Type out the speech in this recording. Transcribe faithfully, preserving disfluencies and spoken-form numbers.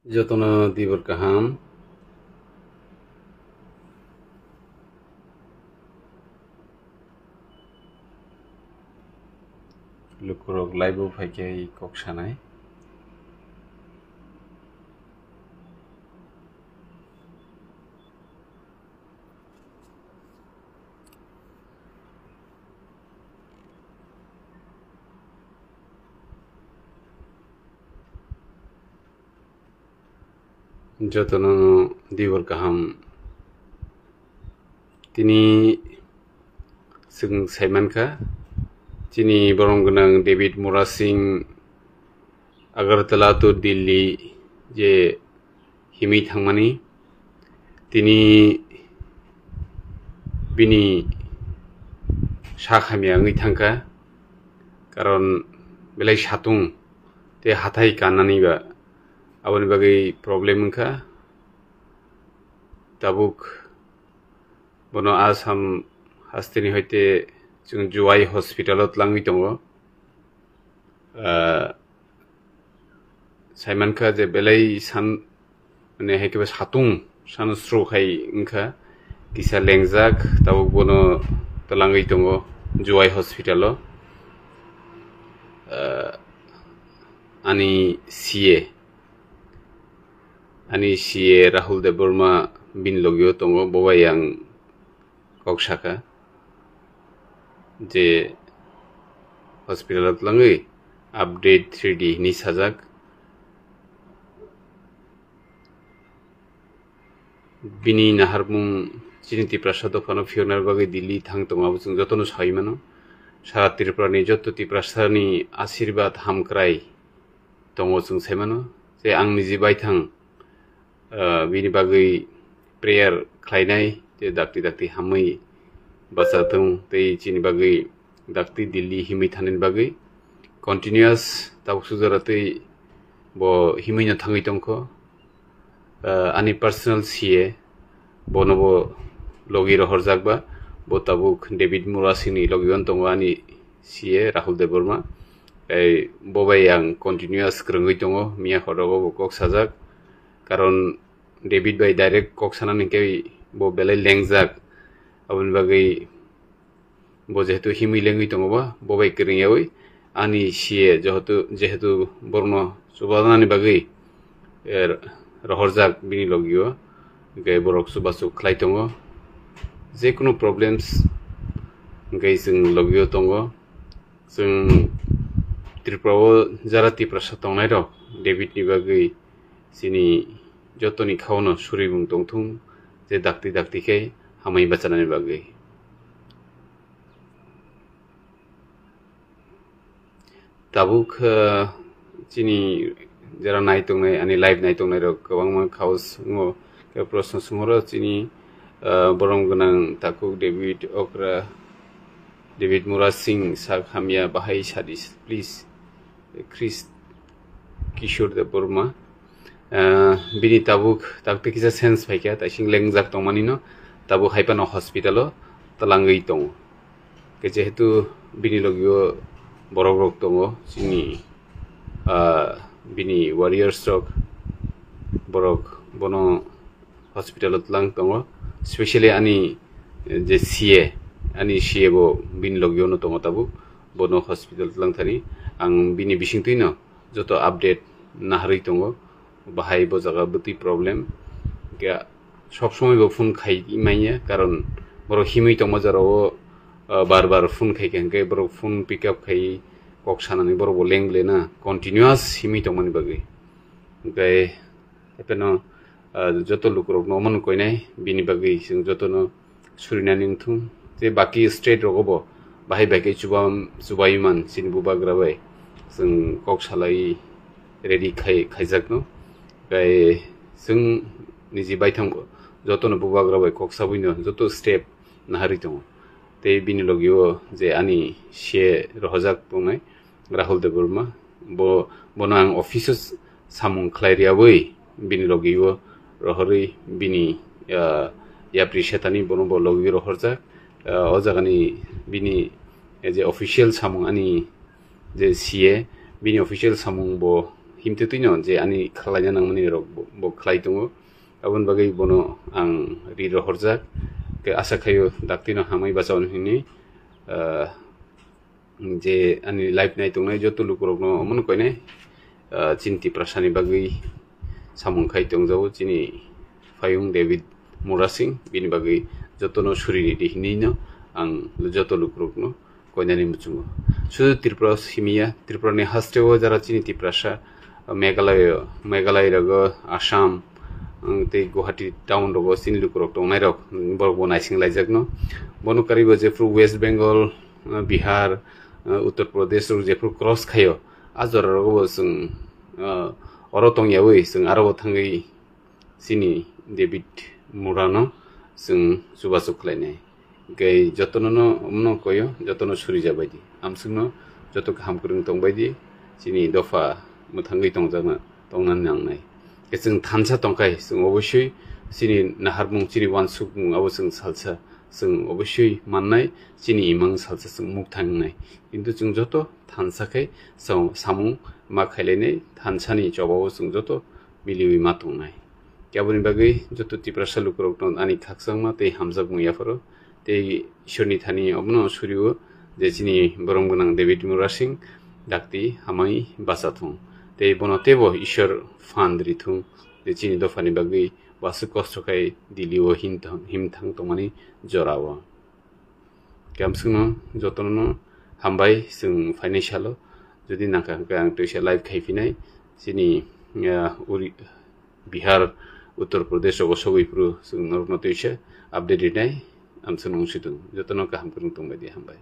Jotono dibor kaham. Lukurok live-o phaikhe kok sanai. Jotono dibor kaham. Tini chwng saimankha, chini borom gwnang David Murasing Agartala to Delhi je himwi thangmani, tini bini sak hamya wngwi thangkha, karon belai satung tei hathai kannani ba aboni bagwi problem wngkha. Tabuk bono Assam hasteni hoite chwng Jowai hospital-o tlangwi tongo. Ah, saimankha je belai san, mane, hai khe satung san stroke hai wngkha, kisa lengjak, tabuk bono tlangwi tongo Jowai hospital-o. Ah, ani C A, ani C A Rahul Debbarma bini logio tongo, bo bai ang kok sakha je hospital-o tlangwi update three D hinwi sajak. Bini naharmung chini Tiprasa dophano phiyokna bagwi Delhi thang tongo, abo chwng jotono saui mano. Sara Tripurani joto Tiprasani asirbad hamkrai tongo chwng sai mano. Je ang niji baithang, ah, bini bagwi prayer khlainai, je dakti dakti hamwi bachathung tei chini bagwi dakti Delhi himwi thanani bagwi continuous tabuk sujora tei bo himwino thangwi tongkho. Ah, ani personal C A, bono bo logi rohorjak ba, bo tabuk David Murasingni logi on tongo ani C A Rahul Debbarma. Tei bo bai ang continuous kwrwngwi tongo, miya horo bo kok sajak, karon David bai direct kok sanani hwnkhe bo belai lengjak, aboni bagwi bo jehetu himwi lengwi tongo ba, bo bai kwrwng yaui ani C A jehetu, jehetu borokno chubanani bagwi, eh, rohorjak bini logio, hwnkhe borok chubachu khlai tongo. Jekunu problems hwnkhe chwng logio tongo. Chwng Tripura o jara Tiprasa tongnairok David ni bagwi chini jotoni khaono surimung tongthung, je dakti dakti khe hamwi bachanani bagwi. Tabuk, eh, chini jara nai tongnai, ani live nai tongnairok kwbangma khaos wngo, khe proshno songoro chini, eh, borom gwnang takhuk David Okra, David Murasing sak hamya bahai sadi, please. Chris Kishore Debbarma. Ah, bini tabuk, tabuk tei kisa sense phaikha, taising lengjak tongmani no, tabuk hai phano hospital o twlangwi tongo. Khe jehetu bini logio borok rok tongo, chini, ah, bini warriors rok, borok bono hospital o twlang tongo, specially ani, eh, je C A, ani C A bo bini logio no tongo tabuk, bono hospital twlang thani. Ang bini bisingtwi no joto update naharwi tongo, bahai bo jaga bwtwi problem. Khe sob somoi bo phone khai manya, karon borok himwi tongma jora o, ah, bar bar phone khai kha, hwnkhe borok phone pick up khai kok sanani borok bo leng ble na, continuous himwi tongmani bagwi. Hwnkhe, Hapheno, ah, joto lukurokno omono koinai, bini bagwi chwng jotono surinani wngthung. Tei baki state rogo bo bahai bai khe chuba-, chubai man chini bubagra bai chwng kok salai ready khai, khaijakno. Tei chwng niji baithang bo jotono bubagra bai kok sabwino joto step naharwi tongo. Tei bini logio je ani C A rohorjak tongnai, Rahul Debbarma, bo, bono ang office o samung khlai rwyaui bini logi o rohorwi bini, ah, yapri setani bono bo logi rohorjak. Ah, o jagani bini, eh, je official samung ani je C A, bini official samung bo Himtwi twino je ani khlaina nangmani rok bo, bo khlai tongo. Aboni bagwi bono ang ri rohorjak. Ke asa khaio daktino hamai bachao hwnwi, ah, je ani live nai tongnai joto lukurokno omono koinai, ah, chini Tiprasani bagwi samung khai tongjago chini phaiyung David Murasing, bini bagwi jotono suri ridi hinwino ang joto lukurokno koinani muchungo. Sudu Tripura simiya, Tripurani hasteo jara chini Tiprasa, Meghalaya, Meghalaya rogo, Assam, ang tei Guwahati town rogo chini lukurok tongnairok, borokbo naising laijakno. Bono karibo jephru West Bengal, Bihar, Uttar Pradesh rok jephru cross khaio, a jora rogo bo chwng, oro tongyawi chwng aro bo thangwi chini David Murano chwng chubachu khlainai. Hwnkhe jotono no, omono koyo, jotono suri jabaidi. Amsukno joto kaham kwrwng tongbaidi, chini dopha mwthangwi tongjakna, tongna nangnai. Khe chwng thansa tongkhai, chwng obosoi chini naharmung, chini uansukmung abo chwng salsa, chwng obosoi mannai, chini imang salsa chwng mukthang wngnai. Kintu chwng joto thansa khai chwng samung ma khailainai, thansani chobao chwng joto miliwi ma tongnai. Khe aboni bagwi joto Tiprasa lukurokno ani khakchangma tei hamjakmung yapharo, tei Ishorni thani omono surio je chini borom gwnang David Murasing dakti hamai bacha thung, tei bono teibo Ishor phan rithung je chini dophani bagwi waswk kosto khai Delhi o him thang, him thang tongmani jorao. Kamsukno jotono hambai chwng phainai salo, jodi nangkha hwnkhe ang twisa live khai phinai chini, ah, uri Bihar, Uttar Pradesh rogo sogwi phuru chwng norokno twisa update rinai. Amsukno wngsitung, jotono kaham kwrwng tongbaidi, hambai.